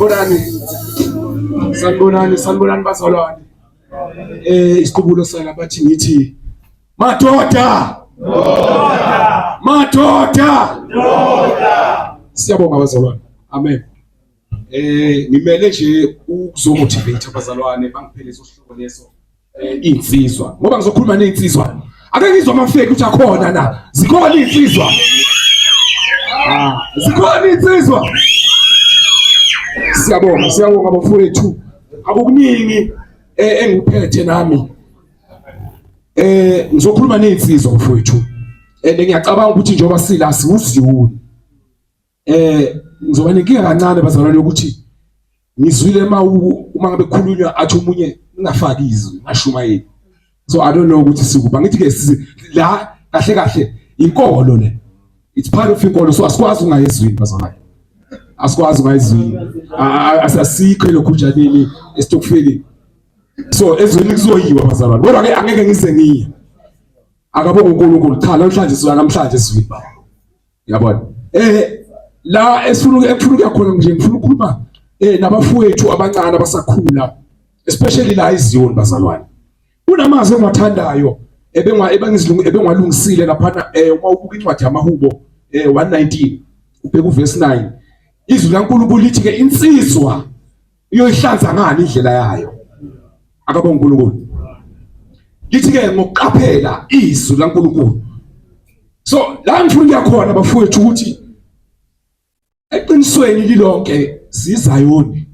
Sanibonani. Sanibonani, sanibonani bazalwane. Isiqubulo sala bathi ngithi madoda. Madoda. Madoda. Madoda. Siyabonga bazalwane. Amen. Ngimele nje ukuzomotivate abazalwane bangiphelele usihloko leso. Insizwa ngoba ngizokhuluma nezinsizwa, ake ngizwe amafeki ukuthi akhona na, zikhona insizwa, ah, zikhona insizwa. Siyabonga, siyabonga bafowethu, akukuningi engikuphethe nami. Ngizokhuluma nezinsizwa bafowethu, and ngiyacabanga ukuthi njengoba sila siwuziyoni, ngizoba nenkinga kancane bazalwane ukuthi ngizwile uma ngabe kukhulunywa athi omunye ngingafaki izwi ngashumayeli, so I don't know ukuthi sikuba ngithi ke la kahle kahle inkolo le, it's part of inkolo, so asikwazi ungayezwini bazalwane, asikwazi ungayezwini, asikho lokhunjaneni esitokufeli, so ezweni kuzoyiwa bazalwane, kodwa ke angeke ngize ngiye. Akabonga uNkulunkulu, cha, namhlanje sizoya namhlanje ezwini baba. Yabona, la esifuna ekufuna ukuya khona nje, ngifuna ukukhuluma nabafowethu abancane abasakhula, especially la eZion bazalwane. Kunamazwi engiwathandayo ebengwa ebengizilungu ebengwalungisile laphana, uma ubuka incwadi yamaHubo 119 ubheka uverse 9, izwi laNkulunkulu lithi ke insizwa iyoyihlanza ngani indlela yayo? Akabonga uNkulunkulu. Lithi ke ngokuqaphela izwi laNkulunkulu. So la ngifuna ukuya khona bafowethu ukuthi eqinisweni lilonke sizayoni,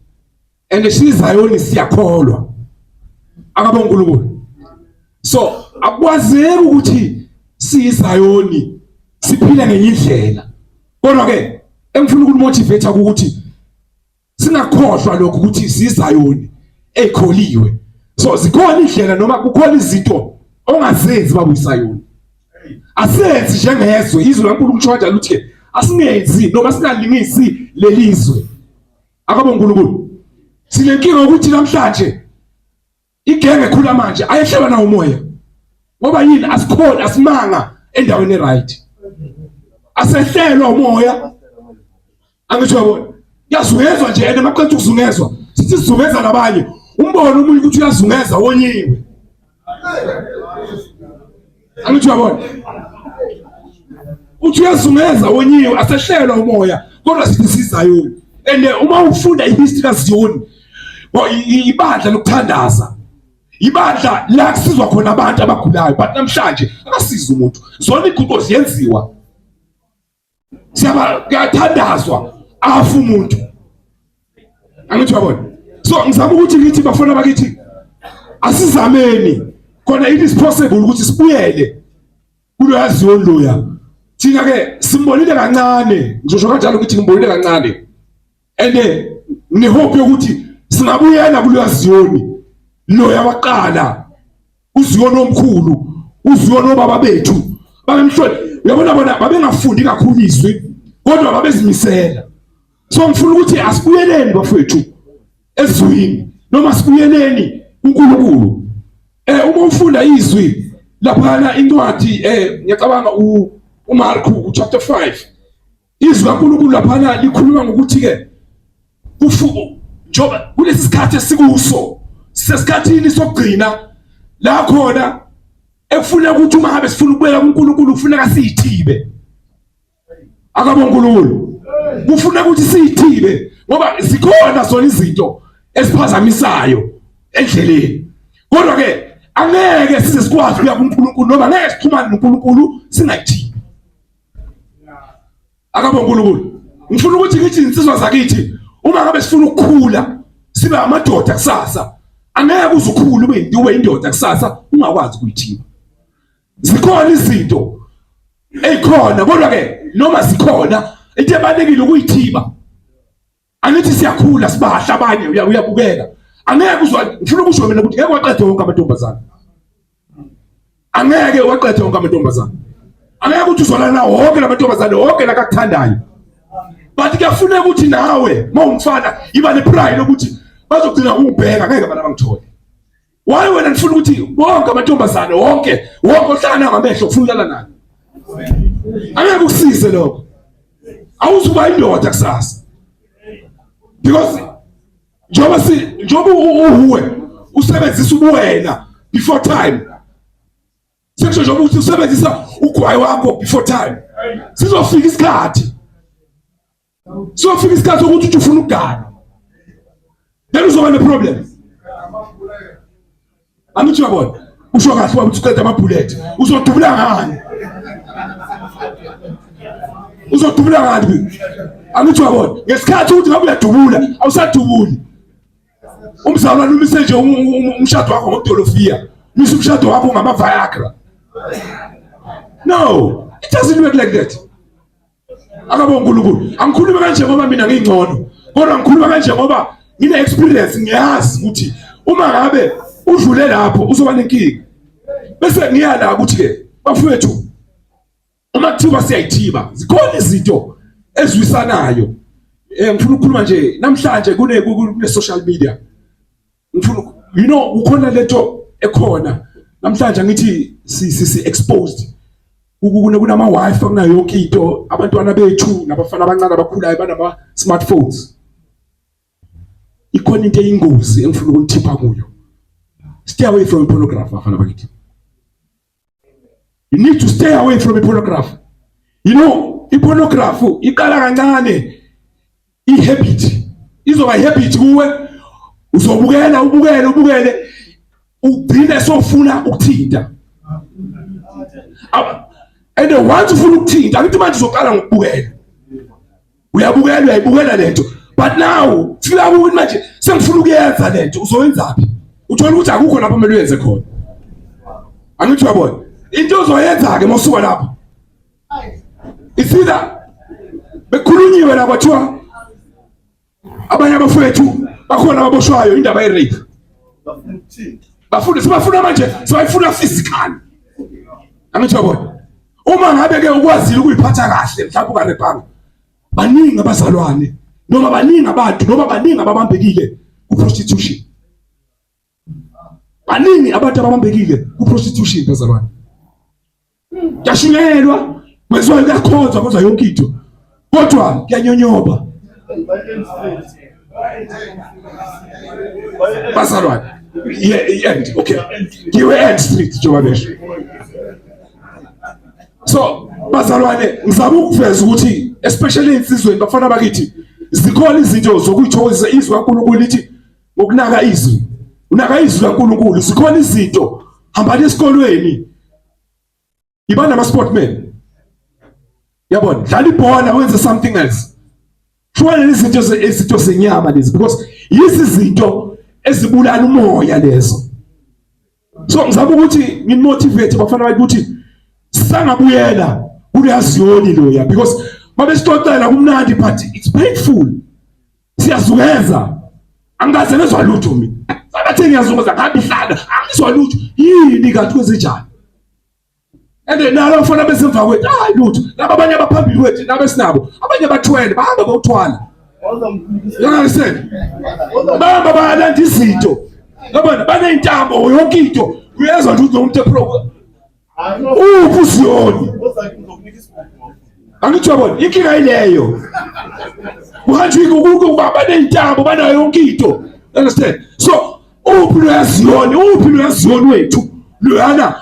and sizayoni siyakholwa. Akabonga uNkulunkulu. So akwazeki ukuthi siyizayoni siphile ngenye indlela, kodwa ke engifuna ukumotivate ukuthi singakhohlwa lokho ukuthi sizayoni ekholiwe. So zikhona indlela noma kukhona izinto ongazenzi babuyisayoni, asenzi njengezwe. Izwi laNkulunkulu kusho kanjalo ukuthi asingenzi noma singalingisi lelizwe. Akabe uNkulunkulu. Sinenkinga ukuthi namhlanje igenge ekhula manje ayehlelwa nawo umoya, ngoba yini? Asikhona, asimanga endaweni eright, asehlelwa umoya. Angisho yabona, kuyazungezwa nje, and maqeda ukuzungezwa sithi sizungeza nabanye, umbono omunye ukuthi uyazungeza wonyiwe. Angisho yabona, uthi uyazungeza wonyiwe, asehlelwa umoya, kodwa sithi sizayoni. And uma ufunda ihistory kaZiyoni, ibandla lokuthandaza, ibandla la kusizwa khona abantu abagulayo, but namhlanje akasiza umuntu, zona iguqo ziyenziwa, siyaba kuyathandazwa afa umuntu. Angithi uyabona? So ngizama ukuthi ngithi bafana bakithi asizameni khona, it is possible ukuthi sibuyele kuloya Ziyoni loya. Thina ke simbonile kancane, ngizosho kanjalo ukuthi ngimbonile kancane, and ngine hope yokuthi singabuyela kuloya Ziyoni loya waqala, uZiyoni omkhulu, uZiyoni obaba bethu babemhlole. Uyabona, bona babengafundi kakhulu izwi, kodwa babezimisela. So ngifuna ukuthi asibuyeleni bafowethu ezwini, noma sibuyeleni kuNkulunkulu. Uma ufunda izwi laphana, incwadi, ngiyacabanga uMarku chapter 5, izwi kaNkulunkulu laphana likhuluma ngokuthi ke kufu njoba kulesi sikhathi esikuso, sesikhathini sokugcina la khona ekufuna ukuthi uma ngabe sifuna ukubuyela kuNkulunkulu kufuneka siyithibe. Akabe uNkulunkulu. Kufuna ukuthi siyithibe ngoba zikhona zona izinto esiphazamisayo endleleni, kodwa ke angeke size sikwazi ukuya kuNkulunkulu noma ngeke sixhumane noNkulunkulu singayithibi. Akabe uNkulunkulu. Ngifuna ukuthi ngithi insizwa zakithi, uma ngabe sifuna ukukhula sibe amadoda kusasa, angeke uze ukhule ube indoda kusasa ungakwazi ukuyithiba. Zikhona izinto ezikhona, kodwa ke noma zikhona, into ebalekile ukuyithiba. Angithi siyakhula sibahla abanye, uyabukeka, angeke uzwa. Ngifuna ukusho mina ukuthi ngeke waqede wonke amantombazane, angeke waqede wonke amantombazane, angeke ukuthi uzolana nawo wonke lamantombazane wonke lakakuthandayo, but kuyafuneka ukuthi nawe mawumfana iba nepride ukuthi bazogcina ungibheka, ngeke abantu bangithole. Why wena ngifuna ukuthi bonke amantombazane, wonke wonke ohlangana ngamehlo ufuna ulala naye? Angeke ukusize lokho, awuzuba indoda kusasa because Njengoba si njengoba uhuwe usebenzisa ubuwena before time. Sekusho njengoba ukuthi usebenzisa ugwayi wakho before time. Sizofika isikhathi. Sizofika isikhathi sokuthi uthi ufuna ukugana. Then uzoba ne problem. Angithi uyabona? Usho kahle ubaba ukuthi uqeda amabullet. Uzodubula ngani? Uzodubula ngani? Angithi uyabona? Ngesikhathi ukuthi ngabe uyadubula, awusadubuli. Umzalwane umise nje umshado wakho ngokudolofiya. Umise umshado wakho ngama Viagra. No, it doesn't work like that. Akabonga uNkulunkulu. Angikhulumi kanje ngoba mina ngingcono. Kodwa ngikhuluma kanje ngoba ngine experience ngiyazi ukuthi uma ngabe udlule lapho uzoba nenkinga. Bese ngiya la ukuthi ke bafowethu uma kuthiwa siyayithiba zikhona izinto ezwisanayo. Eh ngifuna ukukhuluma nje namhlanje kune kune social media. Ngifuna you know kukhona lento ekhona namhlanje ngithi si si exposed kunama wifi kunayo yonke into abantwana bethu nabafana abancane abakhulayo banama smartphones ikhona into eyingozi engifuna ukunithipha kuyo stay away from pornography bafana bakithi you need to stay away from pornography you know ipornography iqala kancane ihabit izoba habit kuwe uzobukela ubukele ubukele ugcine sofuna ukuthinta and once ufuna ukuthinta angithi manje uzoqala ngokubukela uyabukela uyayibukela lento but now fika ukuthi manje sengifuna ukuyenza lento uzoyenzaphi uthola ukuthi akukho lapho kumele uyenze khona angithi uyabona into ozoyenza ke mawusuka lapho It's either bekhulunyiwe la kwathiwa abanye abafowethu bakhona ababoshwayo indaba ye-rape bafuna sibafuna manje sibayifuna physically angithi uyabona uma ngabe ke ukwazile ukuyiphatha kahle mhlawumbe ungarepanga baningi abazalwane noma baningi abantu noma baningi ababambekile ku-prostitution baningi abantu ababambekile ku-prostitution bazalwane Kuyashunyayelwa, kwenziwa kuyakhonzwa kwenziwa yonke into. Kodwa kuyanyonyoba. Bazalwane. Yeah, end. Okay. Ngiwe end street njengoba besho. So bazalwane ngizama ukuveza ukuthi especially insizweni bafana bakithi zikhona izinto zokuyithokozisa izwi kaNkulunkulu lithi ngokunaka izwi unaka izwi kaNkulunkulu zikhona izinto hambani esikolweni Iba nama sportman. Yabona, dlala ibhola wenze something else. Hlukana izinto izinto zenyama lezi because yizi zinto ezibulala umoya lezo. So ngizama ukuthi ngimotivate bafana bakithi ukuthi sangabuyela kuleyaziyoni loya because babesixoxela kumnandi but it's painful. Siyazungeza. Angikaze ngezwa lutho mina. Sabathe ngiyazungeza ngabe ihlala angizwa lutho. Yini kanti kwenzenjani? And nalo mfana besemva kwethu hayi lutho. Laba abanye abaphambili kwethu laba esinabo abanye bathwele bahamba bokuthwala. You understand? Bahamba bayalanda izinto. Yabona baneyintambo yonke into. Uyezwa nje ukuthi umuntu epro uphi uSiyoni? Angithi uyabona inkinga ileyo. Kuhanjwe kuba baneyintambo banayo yonke into. Understand? So uphi loya Ziyoni? Uphi loya Ziyoni wethu? Loyana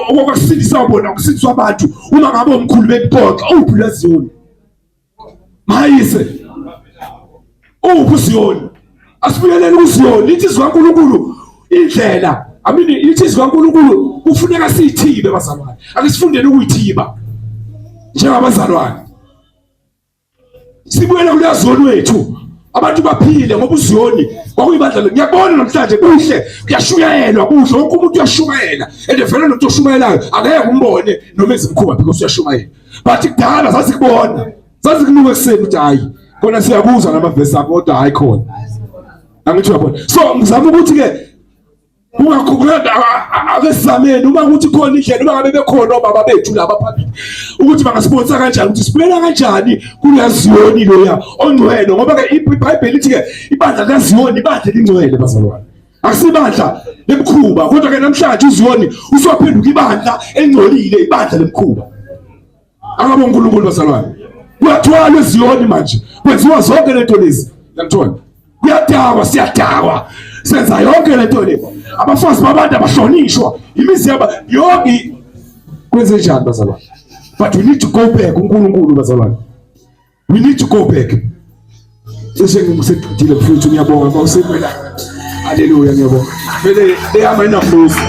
okwakusindisa bona ukusindiswa abantu uma ngabe omkhulu bekuxoxa uphi loya Ziyoni? Mayise uphi uZiyoni? Asibuyeleni kuZiyoni lithi izwi kaNkulunkulu indlela I mean lithi izwi kaNkulunkulu kufuneka siyithibe bazalwane ake sifundele ukuyithiba njengabazalwane sibuyele kuleya zoni wethu abantu baphile ngoba uziyoni kwakuyibandla ngiyakubona namhlanje kuhle kuyashunyayelwa kuhle wonke umuntu uyashumayela and vele nomuntu oshumayelayo angeke umbone noma ezimkhuba because uyashumayela but kudala sasikubona sasikunuka ekuseni ukuthi hayi khona siyakuzwa namavesi akho kodwa hayi khona angithi uyabona so ngizama ukuthi ke ake sizameni uma ukuthi khona indlela uma ngabe bekhona obaba bethu laba phambili ukuthi bangasibonisa kanjani ukuthi sibuyela kanjani kulaziyoni loya ongcwele ngoba ke iBhayibheli lithi ke ibandla likaZiyoni ibandla elingcwele bazalwane akusibandla lemkhuba kodwa ke namhlanje uZiyoni uswaphenduka ibandla elingcolile ibandla lemkhuba Akabo uNkulunkulu bazalwane. Kuyathwalwa eZiyoni manje. Kwenziwa zonke lento lezi. Ngiyakuthola. Kuyadakwa, siyadakwa, senza yonke lento le. Abafazi babantu abahlonishwa, imizi yaba yonke. Kwenze njani bazalwane? But we need to go back uNkulunkulu bazalwane. We need to go back. Cishe ngiseqedile mfowethu, ngiyabonga mawusekwela. Haleluya, ngiyabonga. Vele leyama inambuzo.